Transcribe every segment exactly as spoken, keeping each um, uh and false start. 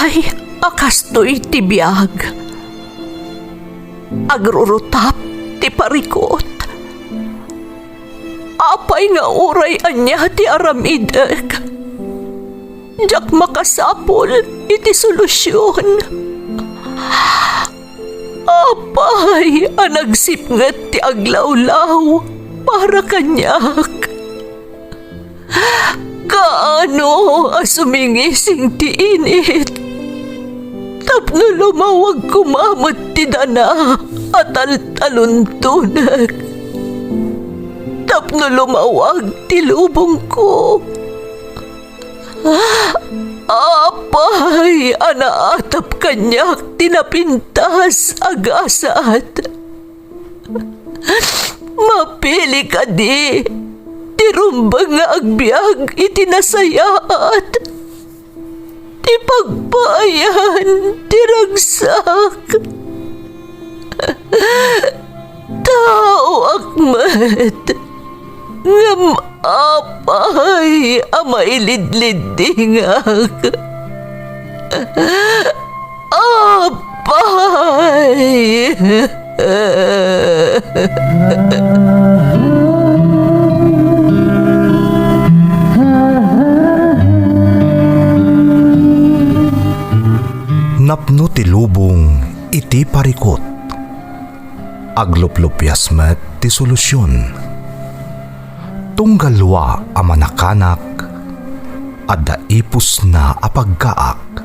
Ay, a kastoy ti biag. Agrurutap ti parikut. Apay nga uray ania ti aramidek, diak makasapul iti solusion. Apay a nagsipnget ti aglawlaw para kaniak? Kaano a sumingising ti init tapno lumawag koma met ti dana a taltaluntonek, tapno lumawag ti lubongko? Apay a naatap kaniak ti napintas a gasat? Mapili kadi ti rumbeng nga agbiag iti nasayaat, ti pagpaayan ti ragsak? Taoak met, ngem apay a mailidliddingak? Apay! Napno ti lubong iti parikut. Agluplupias met ti solusion. Tunggal dua a manakanak, adda ipusna a pagkaak.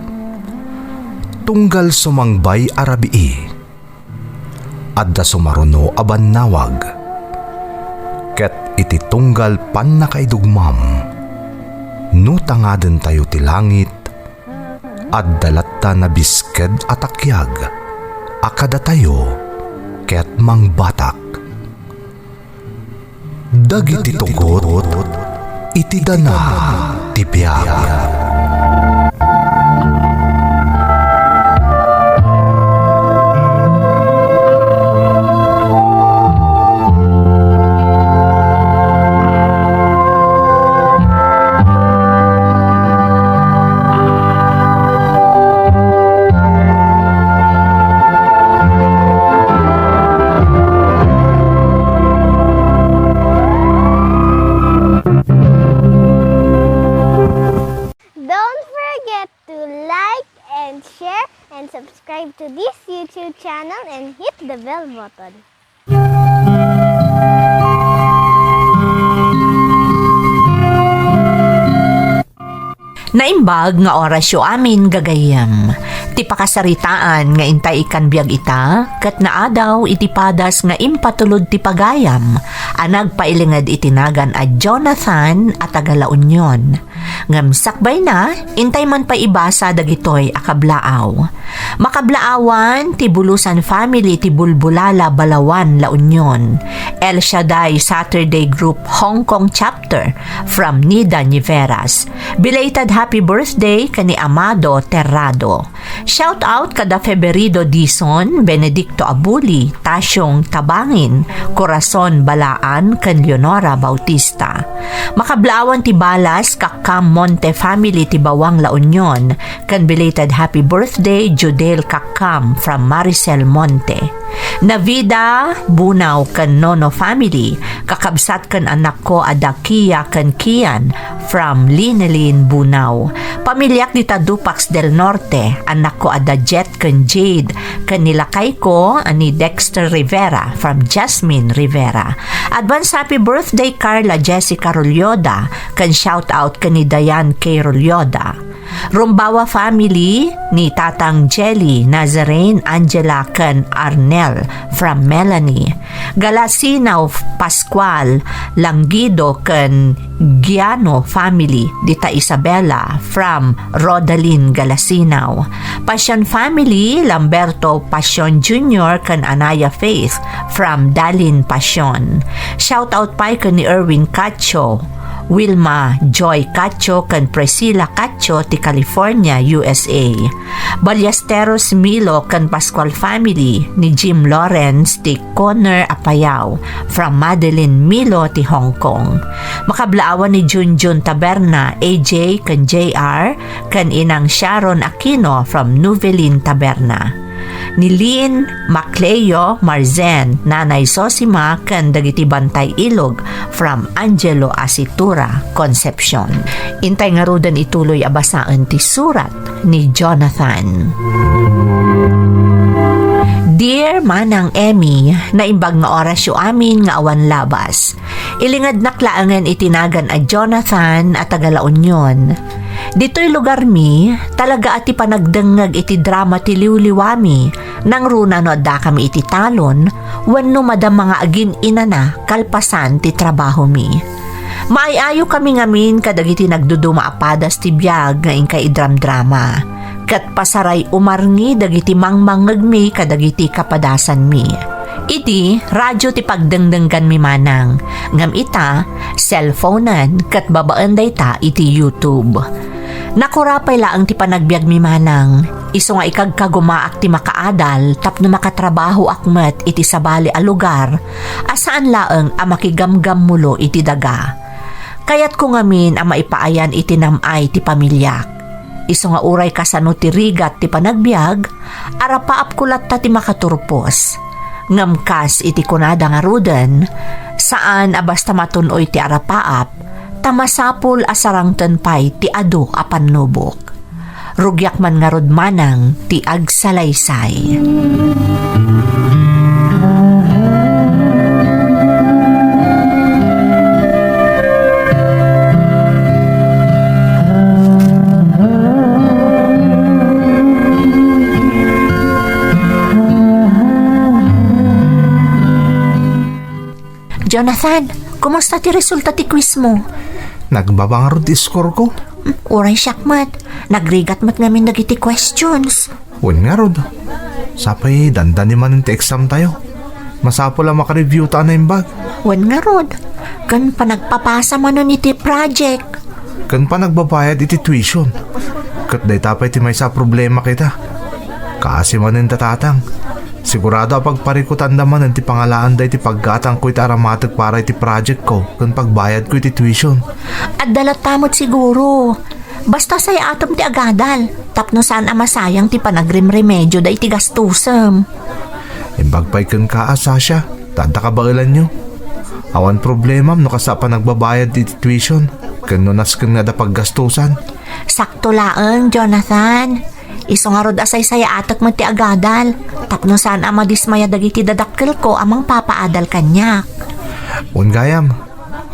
Tunggal sumangbay a rabii, adda sumaruno a bannawag. Ket iti tunggal pannakaidugmam, no tangadentayo ti langit, adda latta nabisked a takiag a kadatayo ket mangbatak. Dagiti tugot iti dana ti biag. Don't forget to like and share and subscribe to this YouTube channel and hit the bell button. Naimbag nga orasyo amin, gagayyem. Ti pakasaritaan nga intay ikkan biag ita, ket naadaw iti padas nga impatulod ti pagayam a nagpailinged iti nagan a Jonathan a taga La Union. Ngem sakbayna, intay man pay ibasa dagitoy a kablaaw. Makablaawan ti Bulusan family ti Bulbulala, Balaoan, La Union. El Shaddai Saturday Group Hong Kong Chapter from Nida Niveras. Belated happy birthday ken ni Amado Terrado. Shout out kada Feberido Dizon, Benedicto Abuli, Tasiong Tabangin, Corazon Balaan, ken Leonora Bautista. Makablaawan ti balas, Kakkam Monte family ti Bawang, La Union, ken belated happy birthday, Judel Kakkam from Maricel Monte. Navida Bunao ken Nono family, kakabsat ken anakko a da Kia ken Kian from Linelin Bunao. Pamiliak dita Dupax del Norte, anakko a da Jet ken Jade, ken ni lakayko a ni Dexter Rivera from Jasmine Rivera. Advance happy birthday Carla Jessica Rolyoda, ken shout out ken ni Diane K Rolyoda. Rumbawa family ni Tatang Jelly, Nazarene, Angela, ken Arnel from Melanie. Galasinao Pascual, Langido, ken Giano family, dita Isabela from Rodalyn Galasinao. Pasion family, Lamberto Pasion Junior ken Anaya Faith from Dalin Pasion. Shout out pay ken ni Erwin Cacho, Wilma Joy Cacho ken Priscilla Cacho ti California, U S A. Ballesteros Milo ken Pascual family ni Jim Lawrence ti Connor Apayao from Madeline Milo ti Hong Kong. Makablaawan ni Junjun Taberna, A J ken J R, ken inang Sharon Aquino from Nuvelin Taberna. Ni Lynn Macleo Marzen, Nanay Sosima, ken dagiti bantay ilog from Angelo Asitura, Concepcion. Intay ngaruden ituloy a basaen ti surat ni Jonathan. Dear Manang Emmy, naimbag nga orasyo amin nga awan labas. Ilingednak laengen iti nagan a Jonathan a taga La Union. Ditoy lugarmi, talaga a ti panagdengngeg iti drama ti liwliwami, nangruna no addakami iti talon, wenno madama nga agin-inana kalpasan ti trabahomi. Maay-ayokami ngamin kadagiti nagduduma a padas ti biag nga inkay idramdrama, ket pasaray umarngi dagiti mangmangngegmi kadagiti kapadasanmi. Idi, radyo ti pagdengdengganmi manang, ngem ita, cellphonen ket babaen dayta iti YouTube. Nakura pay laeng ti panagbiagmi manang, isu nga ikagkagumaak ti makaadal tapno makatrabahoak met iti sabali a lugar a saan laeng a makigamgammulo iti daga. Kayatko ngamin a maipaayan iti nam-ay ti pamiliak. Isu nga uray kasano ti rigat ti panagbiag, arapaapko latta ti makaturpos. Ngem kas iti kunada ngaruden, saan a basta matun-oy ti arapaap, ta masapul a sarangten pay ti adu a pannubok. Rugiak man ngarud manang ti agsalaysay. Jonathan, kumusta ti resulta ti quiz mo? Nagbaba ngarud ti score ko. Hmm, uray siak met. Nagrigat met ngamin dagiti questions. Wen ngarud. Sapay dandani manen ti exam tayo. Masapul a makareview ta a naimbag. Wen ngarud. Ken panagpapasa manen iti project. Ken panagbabayad iti tuition. Ket dayta pay ti maysa a problema kita. Kaasi manen ta tatang. Sigurado a pagparikutanda manen ti pangalaanda iti paggatangko iti aramatek para iti project ko ken pagbayadko iti tuition. Adda latta met siguro. Basta sayatem ti agadal, tapno saan a masayang ti panagrimremedioda iti gastosem. Imbag pay kenka a, Sasha, ta adda kabaelanyo. Awan problemam no kasta a panagbabayad iti tuition, ken no nasken nga adda paggastosan. Sakto laeng, Jonathan. Isu ngarud a saysayaatek met ti agadal, tapno saan a madismaya dagiti dadakkelko a mangpapaadal kaniak. Wen gayam,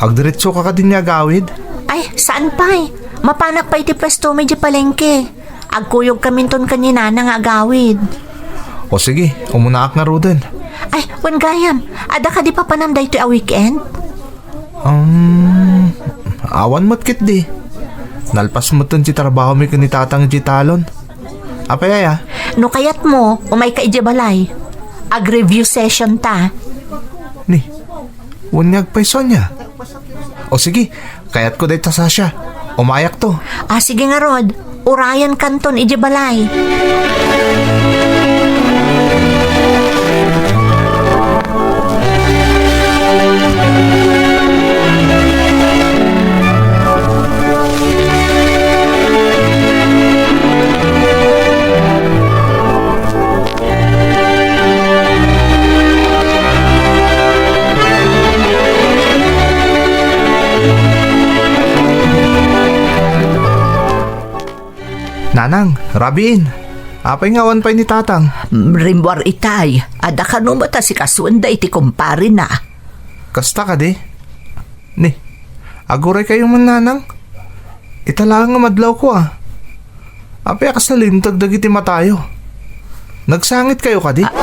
agdiretso ka kadin nga agawid? Ay, saan pay? Mapanak pay iti puestomi idiay palengke. Agkuyogkaminton ken ni Nana nga agawid. O sige, umunaak ngaruden. Ay, wen gayam, adda kadi papanam daytoy a weekend? Um, awan met ketdi. Nalpas metten ti trabahomi ken ni Tatang idiay talon. Apay aya? No kayatmo, umayka idiay balay. Ag-review session ta. Ni, wen nga agpayso ania? O sige, kayatko dayta, Sasha. Umayakto. Ah, sige ngarud. Urayankanton idiay balay. Nanang, rabiin. Apay nga awan pay ni Tatang? Mm, rimmuar itay. Adda kano met a sikasuenda iti kumparena. Kasta kadi? Ni, aguray kayo man, Nanang? Ita laeng nga madlawko, a. Apay a kas nalinteg dagiti matayo? Nagsangit kayo kadi? Ah,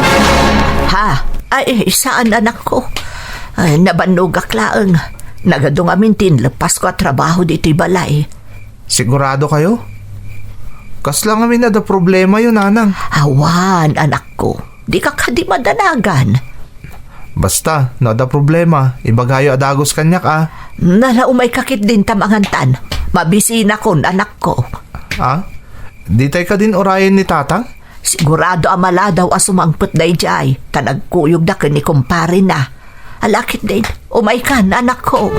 ha? Ay, saan, anakko. Ay, nabannogak laeng. Nagadu ngamin ti inleppasko a trabaho ditoy balay. Sigurado kayo? Kasla ngamin adda problemayo, Nanang? Awan, anakko. Dika kadi madanagan. Basta, no adda problema, ibagayo a dagus kaniak, a. Nala, umayka ketdin ta mangantan. Mabisinakon, anakko. A? Ditay kadin urayen ni Tatang? Sigurado a maladaw a sumangpet daydiay, ta nagkuyogda ken ni kumparena. Ala ketdin, umaykan, anakko.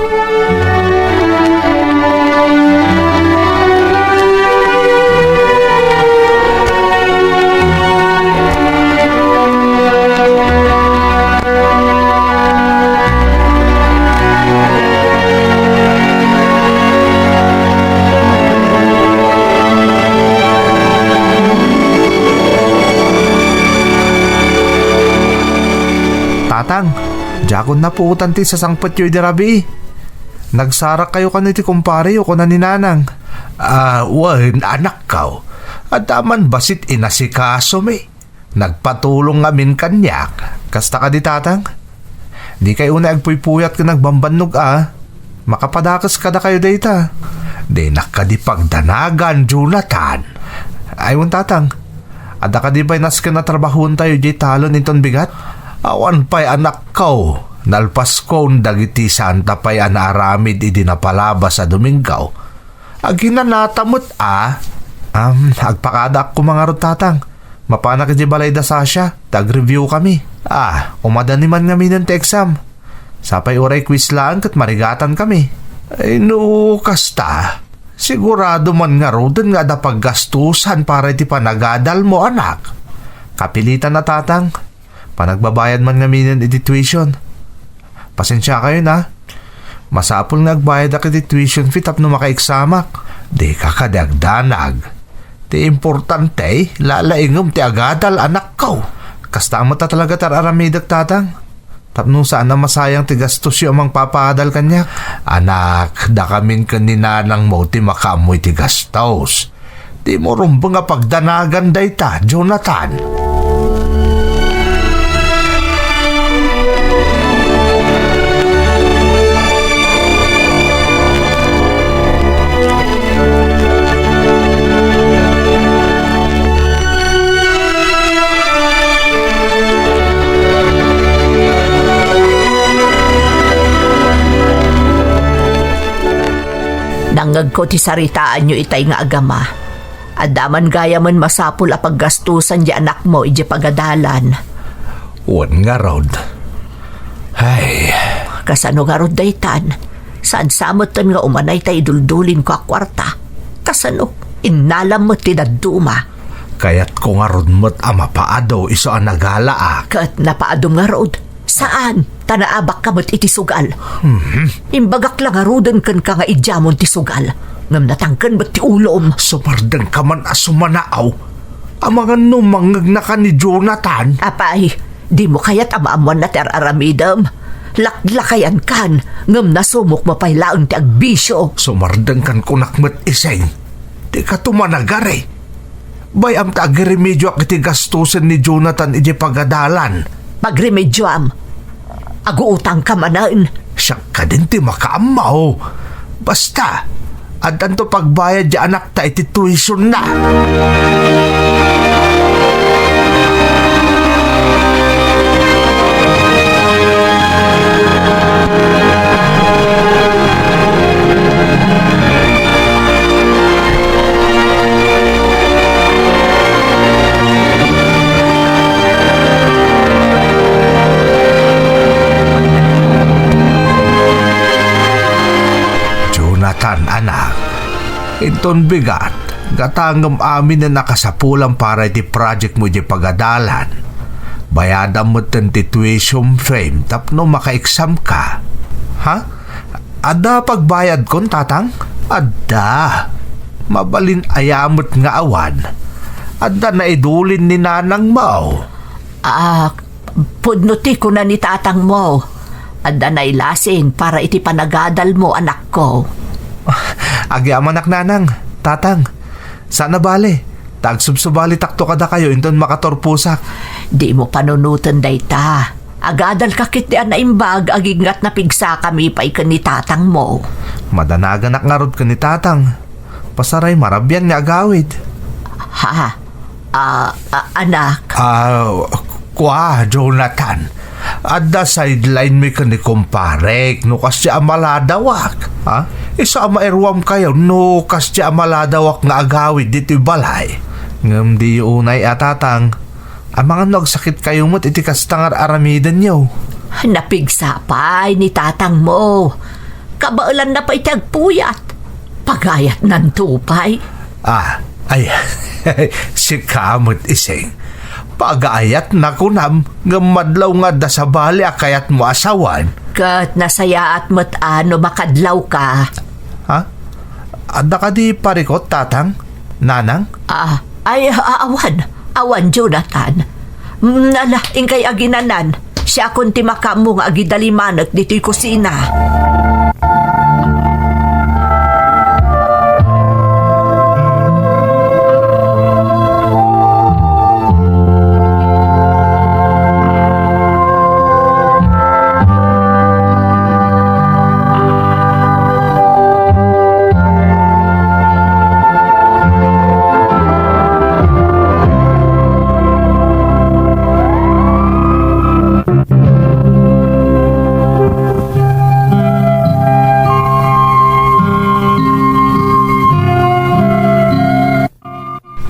Tatang, diakon napuotan ti sasangpetyo idi rabii. Nagsarakkayo kano iti kumpareyo, kuna ni Nanang. A, wen, anakko. Adda man bassit inasikasomi. Nagpatulong ngamin kaniak. Kasta kadi, Tatang? Dikay unay agpuypuyat ken agbambannog a. Makapadakes kadakayo dayta. Dinak kadi pagdanagan, Jonathan. Ay, wen, Tatang. Adda kadi pay nasken a trabahoentayo diay talon inton bigat? Awan pay, anakko. Nalpaskon dagiti saanta pay a naaramid idi napalabas a Domingo. Aginanata met a. Am, agpakadaak koma ngarud, Tatang. Mapanak idiay balay da Sasha, ta agreviewkami. A, umadani man ngaminen ti exam. Sapay uray quiz laeng ket marigatankami. Ay no, kasta. Sigurado man ngaruden nga adda paggastusan para iti panagadalmo, anak. Kapilitan a, Tatang. Panagbabayad man ngaminen iti tuition. Pasensiakayon a. Masapul nga agbayadak iti tuition fee tapno makaeksamak. Dika kadi agdanag. Ti importante, lalaingem ti agadal, anakko. Kasta met a talaga ti ar-aramidek, Tatang. Tapno saan a masayang ti gastosyo a mangpapaadal kaniak. Anak, dakamin ken ni nanangmo ti makaammo iti gastos. Dimo rumbeng a pagdanagan dayta, Jonathan. Nangngegko ti saritaanyo itay nga agama. Adda man gayamen masapul a paggastusan ti anakmo idiay pagadalan. Wen ngarud. Ay. Kasano ngarud daytan? Saan sa metten nga umanay ta iduldulinko a kuarta? Kasano? Innalam met ti dadduma. Kayatko ngarud met a mapaado isu a nagalaak. Ket napaadum ngarud? Saan, ta naabakka met iti sugal. Mhm. Imbagak la ngaruden kenka nga idiamon ti sugal, ngem natangken met ti ulom. Sumardengka man a sumanaaw. Amangan no mangngegnaka ni Jonathan. Apay, dimo kayat a maammoanna ti ar-aramidem? Laklakayankan, ngem nasumokmo pay laeng ti agbisio. Sumardengkan kunak met, Iseng. Dika tumanagari. Bay-am ta agremedioak iti gastusen ni Jonathan idiay pagadalan. Pagremedioam? Aguutangka manen? Siak kadin ti makaammo. Basta, addanto pagbayad ti anakta iti tuition na. Jonathan, anak, inton bigat, gatangem aminen a kasapulan para iti project mo iti pagadalan. Bayadam metten ti tuition fee tapno maka-exam ka. Ha? Adda pagbayadkon, Tatang? Adda. Mabalin aya met nga awan. Adda naidulin ni nanangmo. Ah, pudno ti kuna ni tatangmo. Adda nailasing para iti panagadalmo, anakko. Agyamanak, Nanang, Tatang. Saan a bale, ta agsubsubalitakto kadakayo inton makaturposak. Dimo panunoten dayta. Agadalka ketdi a naimbag agingga ta napigsakami pay ken ni tatangmo. Madanaganak ngarud ken ni tatang. Pasaray marabian nga agawid. Ha? Ah, ah, anak. Ah, kua, Jonathan. Adda sideline mi ken ni kumparek no kasdi a maladawak, ha? Isu a mairuamkayo no kasdi a maladawak nga agawid ditoy balay. Ngem diyo unay a, Tatang, amangan no agsakitkayo met iti kasta nga ar-aramidenyo. Napigsa pay ni tatangmo. Kabaelanna pay ti agpuyat. Pagayatnanto pay. Ah, ay, sika met, Ising. Pagayatna kunam, ngem madlaw nga adda sabali a kayatmo a sawen. Ket nasayaat met a no makadlawka. Ha? Adda kadi parikut, Tatang? Nanang? Ah, ay, a-, awan. Awan, Jonathan. Mm, ala, inkay aginanan. Siakon ti makaammo nga agidalimanek ditoy kusina.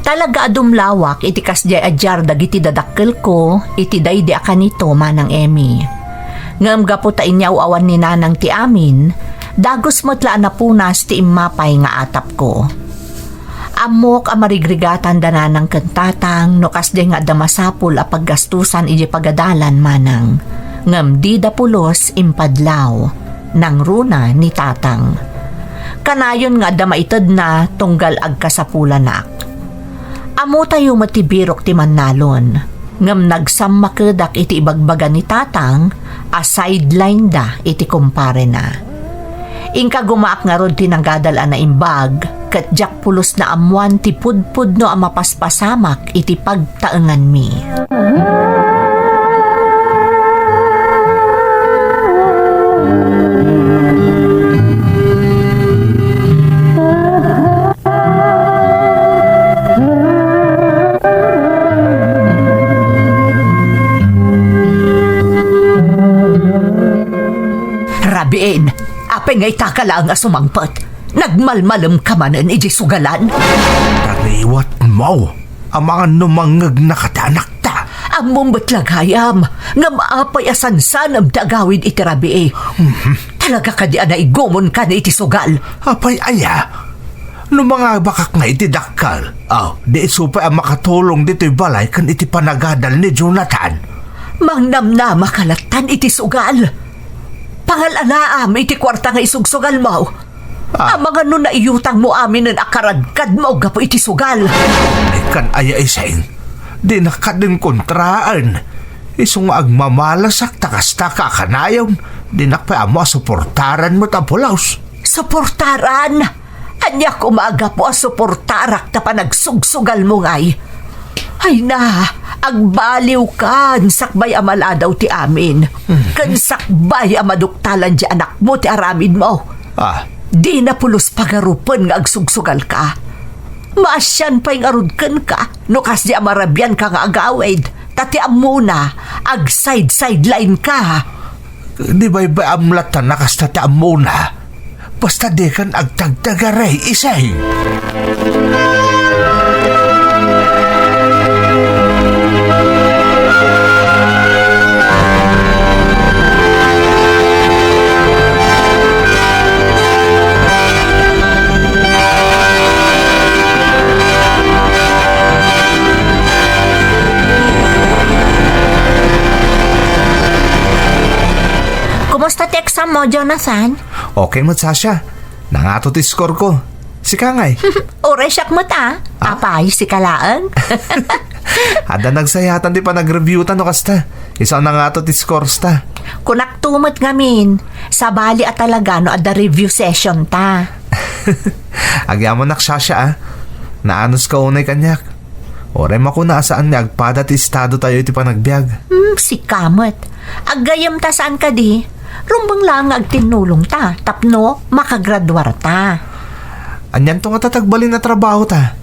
Talaga a dumlawak iti kasdiay a diar dagiti dadakkelko iti daydi a kanito, Manang Emmy. Ngem gapu ta inyaw-awan ni Nanang ti amin, dagus met la a napunas ti immapay nga atapko. Ammok a marigrigatan da Nanang ken Tatang no kasdiay nga adda masapul a paggastusan idiay pagadalan, Manang. Ngem dida pulos impadlaw, nangruna ni Tatang. Kanayon nga adda maitedna tunggal agkasapulanak. Ammotayo met ti birok ti mannalon, ngem nagsammakedak iti ibagbaga ni Tatang a sideline da iti kumparena. Inkagumaak ngarud ti nagadal a naimbag, ket diak pulos naammoan ti pudpudno a mapaspasamak iti pagtaenganmi. Rabiin, apay nga itaka laeng a sumangpet? Nagmalmalemka manen idiay sugalan? Tariwatmo, amangan no mangngegnaka ti anakta. Ammom met la gayam, ngem apay a sansanem ti agawid iti rabii? Mhm. Talaga kadi a naigumonkan iti sugal? Apay aya? No mangabakak nga iti dakkel, aw, di isu pay a makatulong ditoy balay ken iti panagadal ni Jonathan. Mangnamnamaka lattan iti sugal. Pangal-alaam iti kuarta nga isugsugalmo. Ah. Amangan no naiyutangmo aminen a karadkadmo gapu iti sugal. Ay, kan aya, Ising. Dinak kadin kontraen. Isu nga agmamalasak ta kasta ka a kanayon, dinak pay ammo a suportaran met a pulos. Suportaran? Ania koma a gapu a suportarak ta panagsugsugalmo ngay? Ay na, agbaliwkan sakbay a maladaw ti amin. Mhm. Ken sakbay a maduktalan ti anakmo ti aramidmo. Ah. Dina pulos pagarupen nga agsugsugalka. Maasian pay ngarud kenka no kasdi a marabianka nga agawid, ta ti ammona, agsayd-sideline ka. Di baybay-am lattan a kasta ti ammona. Basta dikan agtagtagaray, Ising. Kumusta ti exam mo, Jonathan? Okay met, Sasha. Nangato ti score ko. Sika ngay? Uray siak met a. Ah? Apay, sika laeng? Adda nagsayatan ti panagreviewta no kasta. Isu a nangato ti scores ta. Kunakto met ngamin, sabali a talaga no adda review session ta. Agyamanak, Sasha, a. Naanuska unay kaniak. Uray makuna a saan nga agpada ti estadotayo iti panagbiag. Hmm, sika met. Aggayem ta saan kadi. Rumbeng laeng nga agtinnulongta tapno makagraduarta. Anianto ngata ti agbalin a trabahota?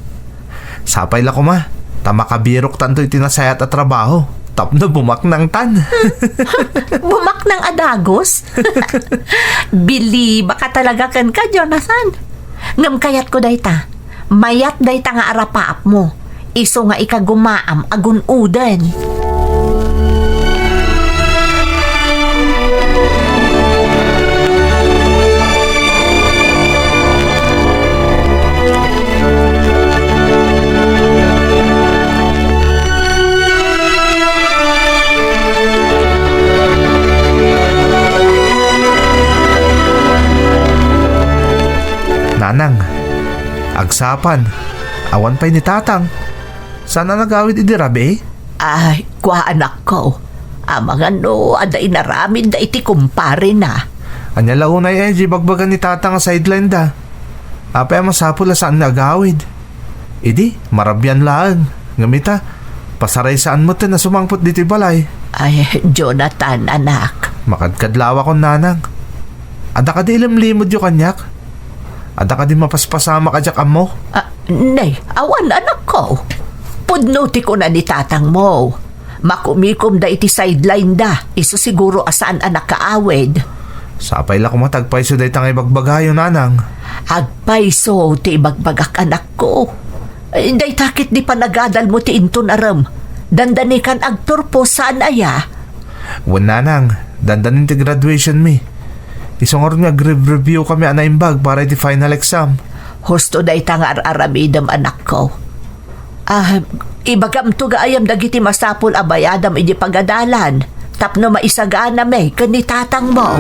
Sapay la koma, ta makabiroktanto iti nasayaat a trabaho. Tapno bumaknang tan. Bumaknang a dagus? Bilibak talaga kenka, Jonathan. Ngem kayatko dayta. Mayat dayta nga arapaapmo. Isu nga ikagumaam a gun-oden. Nanang, agsapa, awan pay ni Tatang. Saan a nagawid idi rabii? Ay, kua, anakko. Amangan no adda inaramidda iti kumparena. Ania la unay, eh, di bagbaga ni Tatang a sideline da. Apay a masapul a saan nga agawid? Idi, marabian laeng. Ngem ita, pasaraysaanmo ten a sumangpet ditoy balay. Ay, Jonathan, anak. Makadkadlawakon, Nanang. Adda kadi ilimlimedyo kaniak? Adda kadi mapaspasamak a diak ammo? Ah, nay, awan, anakko. Pudno ti kuna ni tatangmo. Makumikomda iti sideline da, isu siguro a saan a nakaawid. Sapay la koma ta agpayso dayta nga ibagbagayo, Nanang. Agpayso ti ibagbagak, anakko. Ay, dayta ket di panagadalmo ti inton arem. Dandanikan agturpos, saan aya? Wen, Nanang, dandanin ti graduation mi. Isu ngarud nga agrev-review kami a naimbag para iti final exam. Husto dayta nga ar-aramidem, anakko. Ah, ibagamto gayam dagiti masapul a bayadam idi pagadalan tapno maisaganami ken ni tatangmo.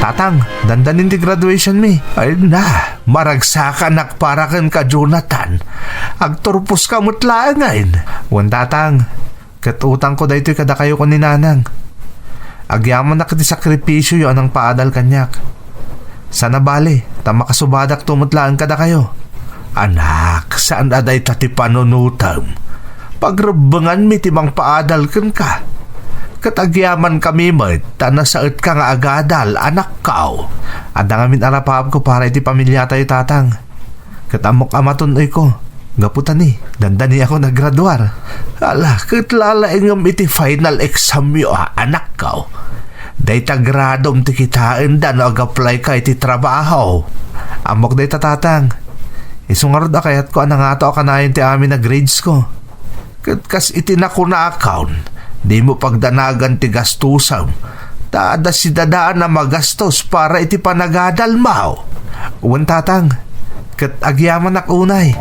Tatang, dandanin ti graduation mi. Ay na, maragsakanak para kenka, Jonathan. Agturposka met laengen. Wen, Tatang, ket utangko daytoy kadakayo, kun ni Nanang. Agyamanak ti sakripisioyo a nangpaadal kaniak. Sana bali, ta makasubadakto met laeng kadakayo. Anak, saan a dayta ti panunotem. Pagrebbenganmi ti mangpaadal kenka. Ket agyamankami met ta nasaetka nga agadal, anakko. Adda ngamin arapaapko para iti pamiliatayo, Tatang. Ket ammok a maton-oyko, gapu ta ni, dandaniakon a graduar. Ala, ket lalaingem iti final examyo a, anakko. Dayta gradom ti kitaenda no ag-applyka iti trabaho. Ammok dayta, Tatang. Isu ngarud a kayatko a nangato a kanayon ti amin a gradesko. Ket kas iti nakunakon, dimo pagdanagan ti gastosem, ta adda sidadaan a magastos para iti panagadalmo. Wen, Tatang, ket agyamanak unay.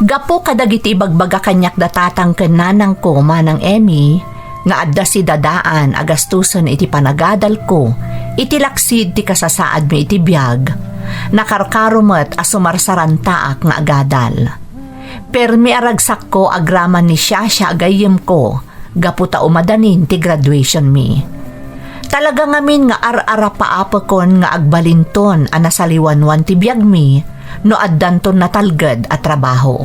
Gapu kadagiti ibagbaga kaniak da tatang ken nanangko, Manang Emmy, nga adda sidadaan a gastusen iti panagadalko iti laksid ti kasasaadmi iti biag, nakarkaro met a sumarsarantaak nga agadal. Permi a ragsakko agraman ni Shasha a gayyemko, gapu ta umadanin ti graduationmi. Talaga ngamin nga ar-arapaapekon nga agbalinton a nasaliwanwan ti biagmi no addanton natalged a trabaho.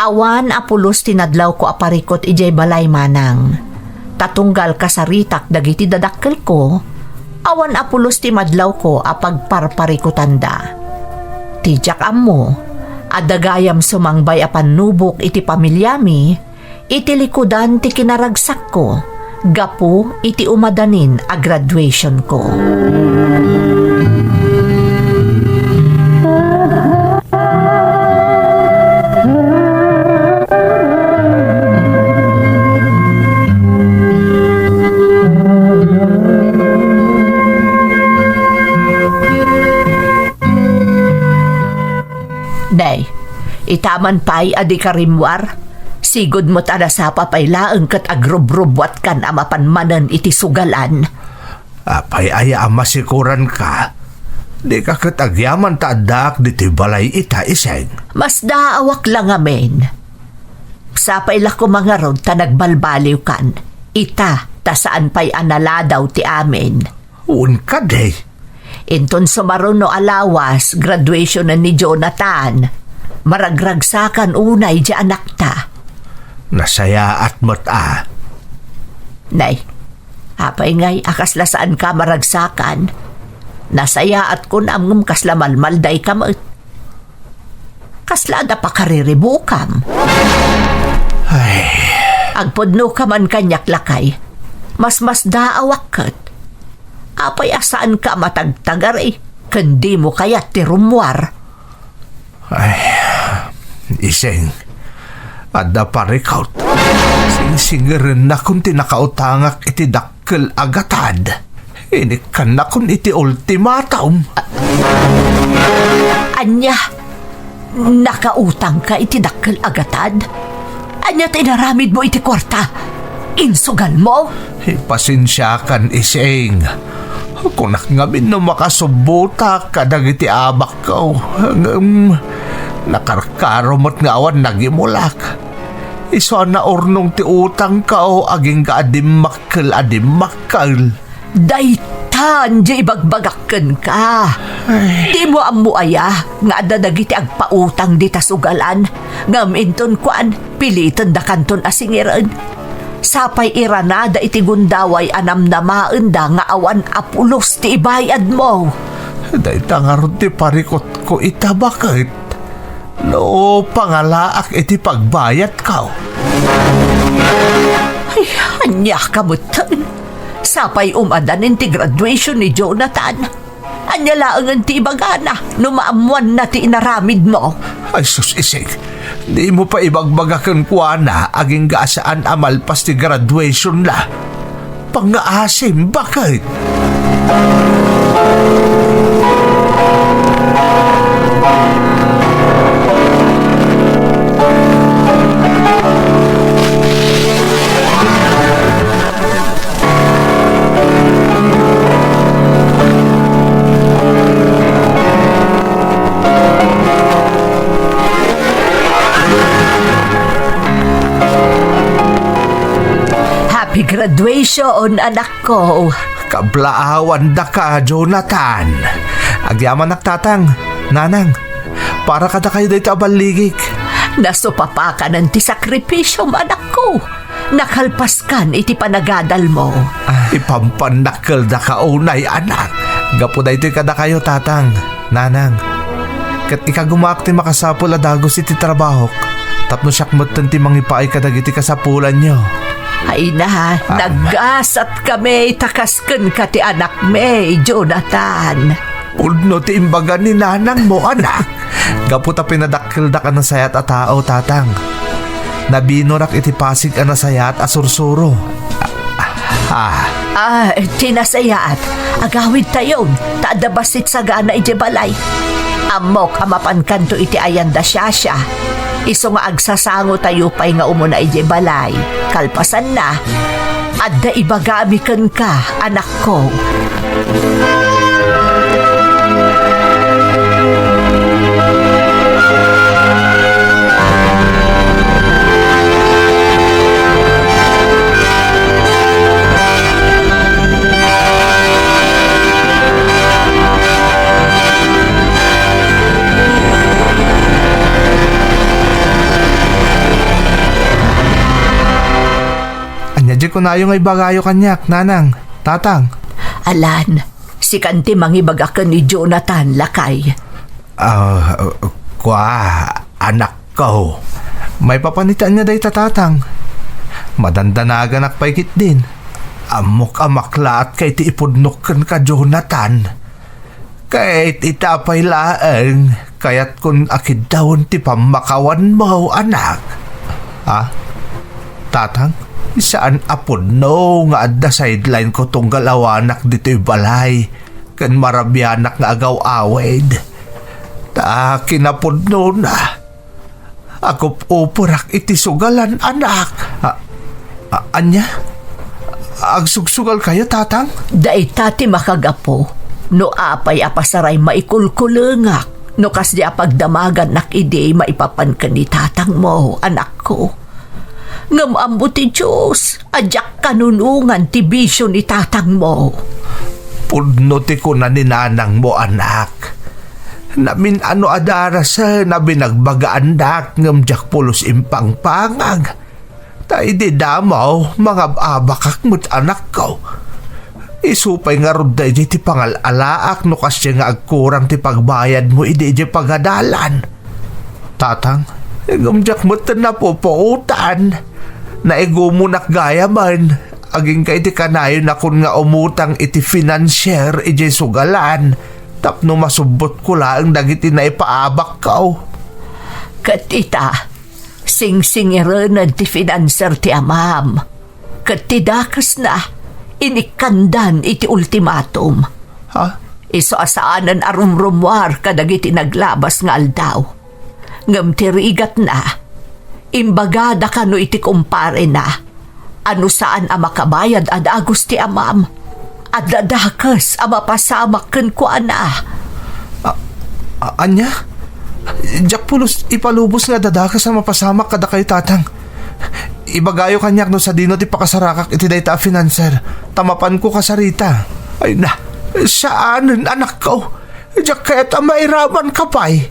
Awan a pulos ti nadlawko a parikut idiay balay, Manang. Ta tunggal kasaritak dagiti dadakkelko, awan a pulos ti madlawko a pagparparikutanda. Ti diak ammo, adda gayam sumangbay a pannubok iti pamiliami, iti likudan ti kinaragsakko gapu iti umadanin a graduationko. Nay, ita man pay a dika rimmuar, sigud met a nasapa pay laeng ket agrubrubuatkan a mapan manen iti sugalan. Apay aya a masikuranka? Dika ket agyaman ta addaak ditoy balay ita, Iseng. Masdaawak la ngamin. Sapay la koma ngarud ta nagbalbaliwkan. Ita, ta saan pay a naladaw ti amin. Wen kadi? Inton sumaruno a lawas, graduation ni Jonathan. Maragragsakan unay di anakta. Nasayaat met a. Nay, apay ngay a kasla saanka maragsakan? Nasayaat kunam ngem kasla malmaldayka met. Kasla adda pakariribukam. Ay. Agpudnoka man kaniak, lakay. Masmasdaawak ket. Apay a saanka matagtagari, ken dimo kayat ti rummuar? Ay, Iseng, adda parikut. Singsingirennakon ti nakautangak iti dakkel a gatad. Inikkannakon iti ultimatum. Ania? Nakautangka iti dakkel a gatad? Ania ti inaramidmo iti kuarta? Insugalmo? Ipasensiakan, Iseng. Kunak ngamin no makasubbotak kadagiti abakko. Ngem, nakarkaro met nga awan nagimulak. Isu a naurnong ti utangko agingga a dimmakkel a dimmakkel. Daytan diay ibagbagak kenka. Ay. Dimo ammo aya nga adda dagiti agpautang dita sugalan, ngem inton kuan, pilitendakanton a singiren. Sapay iranada iti gundaway a namnamaenda nga awan a pulos ti ibayadmo. Dayta ngarud ti parikutko ita, baket. No pangalaak iti pagbayadko. Ay, ania ka metten? Sapay umadanen ti graduation ni Jonathan. Ania laengen ti ibagana no maammoanna ti inaramidmo? Ay sus, Iseng, dimo pay ibagbaga kenkuana agingga a saan a malpas ti graduationna. Pangngaasim, baket? Happy graduation, anakko! Kablaawandaka, Jonathan! Agyamanak, Tatang, Nanang, para kadakayo dayta a balligik. Nasupapakanen ti sakripisiom, anakko. Nakalpaskan iti panagadalmo. Ah. Ipampannakeldaka unay, anak. Gapu daytoy kadakayo, Tatang, Nanang. Ket ikagumaak ti makasapul a dagus iti trabahok, tapno siak metten ti mangipaay kadagiti kasapulanyo. Ay na, ah, naggasat kami ta kas kenka ti anakmi, Jonathan. Pudno ti imbaga ni nanangmo, anak. Gapu ta pinadakkeldak a nasayaat a tao, Tatang. Nabinorak iti pasig a nasayaat a sursuro. Ah. Ah, ti nasayaat, agawidtayon, ta adda bassit sagana idiay balay. Ammok a mapankanto iti ayan da Shasha. Isu nga agsasangotayo pay nga umuna idiay balay. Kalpasanna, adda ibagami kenka, anakko. Ania diay kunayo nga ibagayo kaniak, Nanang, Tatang? Alan, sikan ti mangibaga ken ni Jonathan, lakay. Ah, kua, anakko. Maipapan iti ania dayta, Tatang? Madandanaganak pay ketdin. Ammok a maklaatka iti ipudnok kenka, Jonathan. Ket ita pay laeng, kayatkon a kiddawen ti pammakawanmo, anak. Ah, Tatang, saan a pudno nga adda sideline ko tunggal awanak ditoy balay ken marabianak nga agaw-awid. Ta A kinapudnona, agup-uperak iti sugalan, anak. A, a, ania? Agsugsugalkayo, Tatang? Dayta ti makagapu no apay a pasaray maikulkulengak no kasdi a pagdamagannak idi maipapan ken ni tatangmo, anakko. Ngem ammo ti Dios a diak kanunongan ti bisio ni tatangmo. Pudno ti kuna ni nanangmo, anak. Namin-ano a darasen a binagbagaannak ngem diak pulos impangpangag. Ta idi damo, mangab-abakak met, anakko. Isu pay ngarud daydiay ti pangal-alaak no kasdiay nga agkurang ti pagbayadmo idi idiay pagadalan. Tatang, ngem diak met napupuotan. Naigumonak gayamen, agingga iti kanayonakon nga umutang iti finansier idiay sugalan tapno masubbotko laeng dagiti naipaabakko. Ket ita, singsingirened ti finansier ti amam, ket ti dakesna, inikkandan iti ultimatum. Ha? Isu a saanen a rumrumuar kadagiti naglabas nga aldaw. Ngem ti rigatna, imbagada kano iti kumparena a no saan a makabayad a dagus ti amam, adda dakes a mapasamak kenkuana. A-, a-, ania? Diak pulos ipalubos nga adda dakes a mapasamak kadakayo, Tatang. Ibagayo kaniak no sadino ti pakasarakak iti dayta a finansier, ta mapanko kasarita. Ay na, saanen, anakko. Diak kayat a mairamanka pay.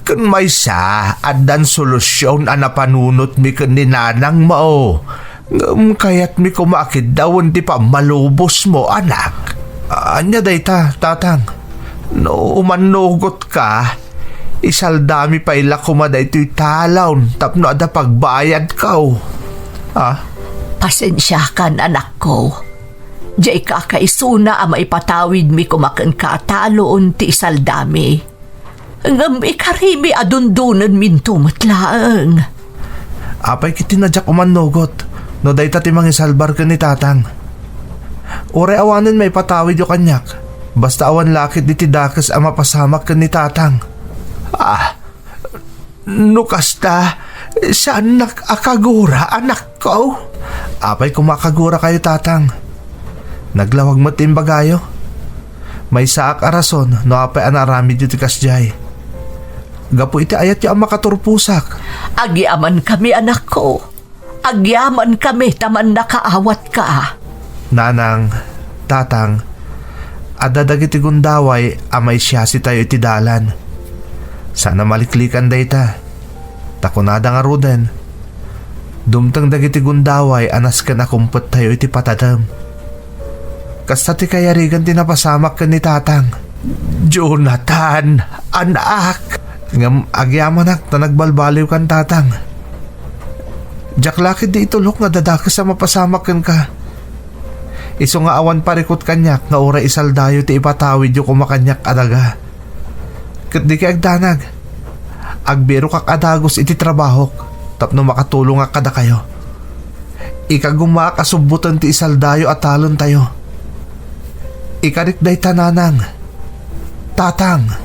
Ken maysa, addan solusion a napanunotmi ken ni nanangmo. Ngem kayatmi koma a kiddawen ti pammalubosmo, anak. Ania dayta, Tatang? No umannugotka, isaldami pay la koma daytoy talon tapno adda pagbayadko. Ah? Pasensiakan, anakko. Diay kakaisuna a maipatawidmi koma kenka a talon ti isaldami. Ngem ikarimi a dundonenminto met laeng. Apay ketdi a diak umannugot no dayta ti mangisalbar ken ni Tatang? Uray awanen maipatawidyo kaniak, basta awan la ketdi ti dakes a mapasamak ken ni Tatang. Ah, no kasta, saannak a kagura, anakko? Apay koma a kagurakayo, Tatang. Naglawag met ti imbagayo. Maysaak a rason no apay a naaramidyo ti kasdiay. Gapu iti ayatyo a makaturposak. Agyamankami, anakko. Agyamankami ta mannakaawatka. Nanang, Tatang, adda dagiti gundaway a maisiasitayo iti dalan. Saan a maliklikan dayta. Ta kunada ngaruden, dumteng dagiti gundaway a nasken a kumpettayo iti patadem. Kasta ti kayarigan ti napasamak ken ni Tatang. Jonathan, anak! Ngem agyamanak ta nagbalbaliwkan, Tatang. Diak la ketdi itulok nga adda dakes a mapasamak kenka. Isu nga awan parikut kaniak nga uray isaldayo ti ipatawidyo koma kaniak a daga. Ket dikay agdanag. Agbirokak a dagus iti trabahok tapno makatulongak kadakayo. Ikagumaak a subboten ti isaldayo a talontayo. Ikarik dayta, Nanang. Tatang.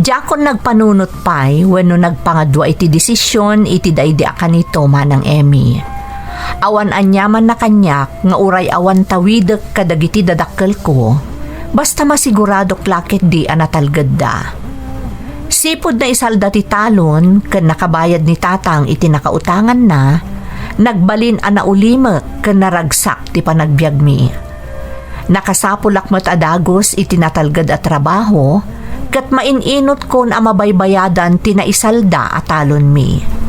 Diakon nagpanunot pay wenno nagpangadua iti desisyon iti daydi a kanito, Manang Emmy. Awan aniamanna kaniak nga uray awan tawidek kadagiti dadakkelko, basta masiguradok la ketdi a natalgedda. Sipud naisalda ti talon ken nakabayad ni Tatang iti nakautanganna, nagbalin a naulimek ken naragsak ti panagbiagmi. Nakasapulak met a dagus iti natalged a trabaho, ket main-inutkon a mabaybayadan ti naisalda a talonmi.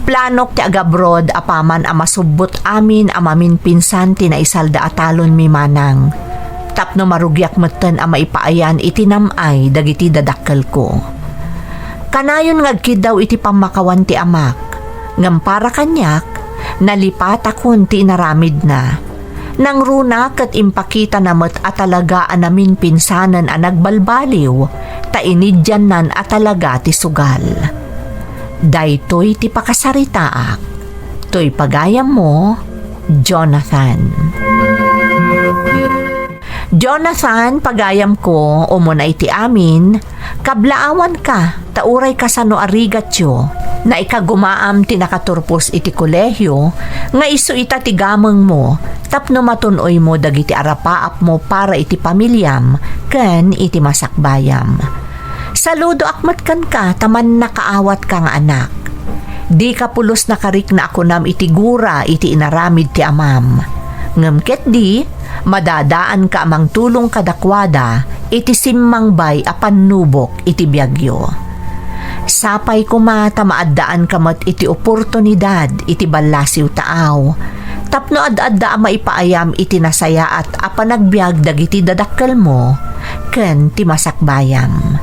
Planok ti agabroad apaman a masubbot amin a maminpinsan ti naisalda a talonmi manang, tapno marugiak metten a maipaayan iti nam-ay dagiti dadakkelko. Kanayon nga agkiddaw iti pammakawan ti amak, ngem para kaniak, nalipatakon ti inaramidna. Nangruna ket impakitana met a talaga a naminpinsanen a nagbalbaliw, ta inidiannan a talaga ti sugal. Daytoy ti pakasaritaak. Toy pagayammo, Jonathan. Jonathan, pagayamko, umuna iti amin, kablaawanka, ta uray kasano a rigatyo, naikagumaam ti nakaturpos iti kolehio, nga isu ita ti gamengmo, tapno matun-oymo dagiti arapaapmo para iti pamiliam ken iti masakbayam. Saludoak met kenka ta mannakaawatka nga anak. Dika pulos nakarikna a kunam iti gura iti inaramid ti amam. Ngem ketdi, madadaanka a mangtulong kadakuada iti simmangbay a pannubok iti biagyo. Sapay koma ta maaddaanka met iti oportunidad iti ballasiw taaw, tapno ad-adda a maipaayam iti nasayaat a panagbiag dagiti dadakkelmo ken ti masakbayam.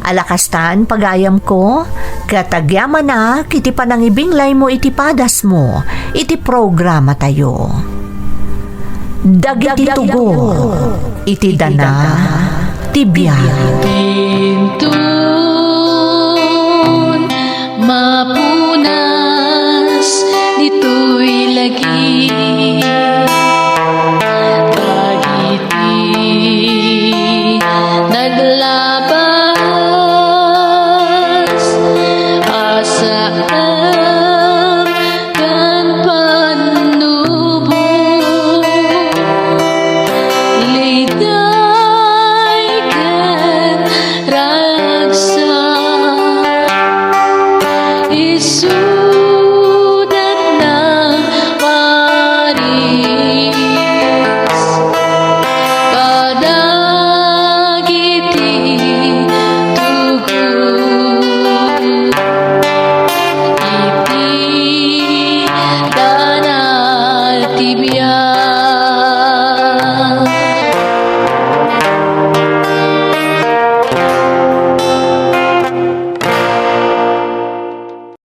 Ala kastan, pagayamko, ket agyamanak iti panangibinglaymo iti padasmo iti programatayo. Dagiti tugot iti dana ti biag. Inton mapu-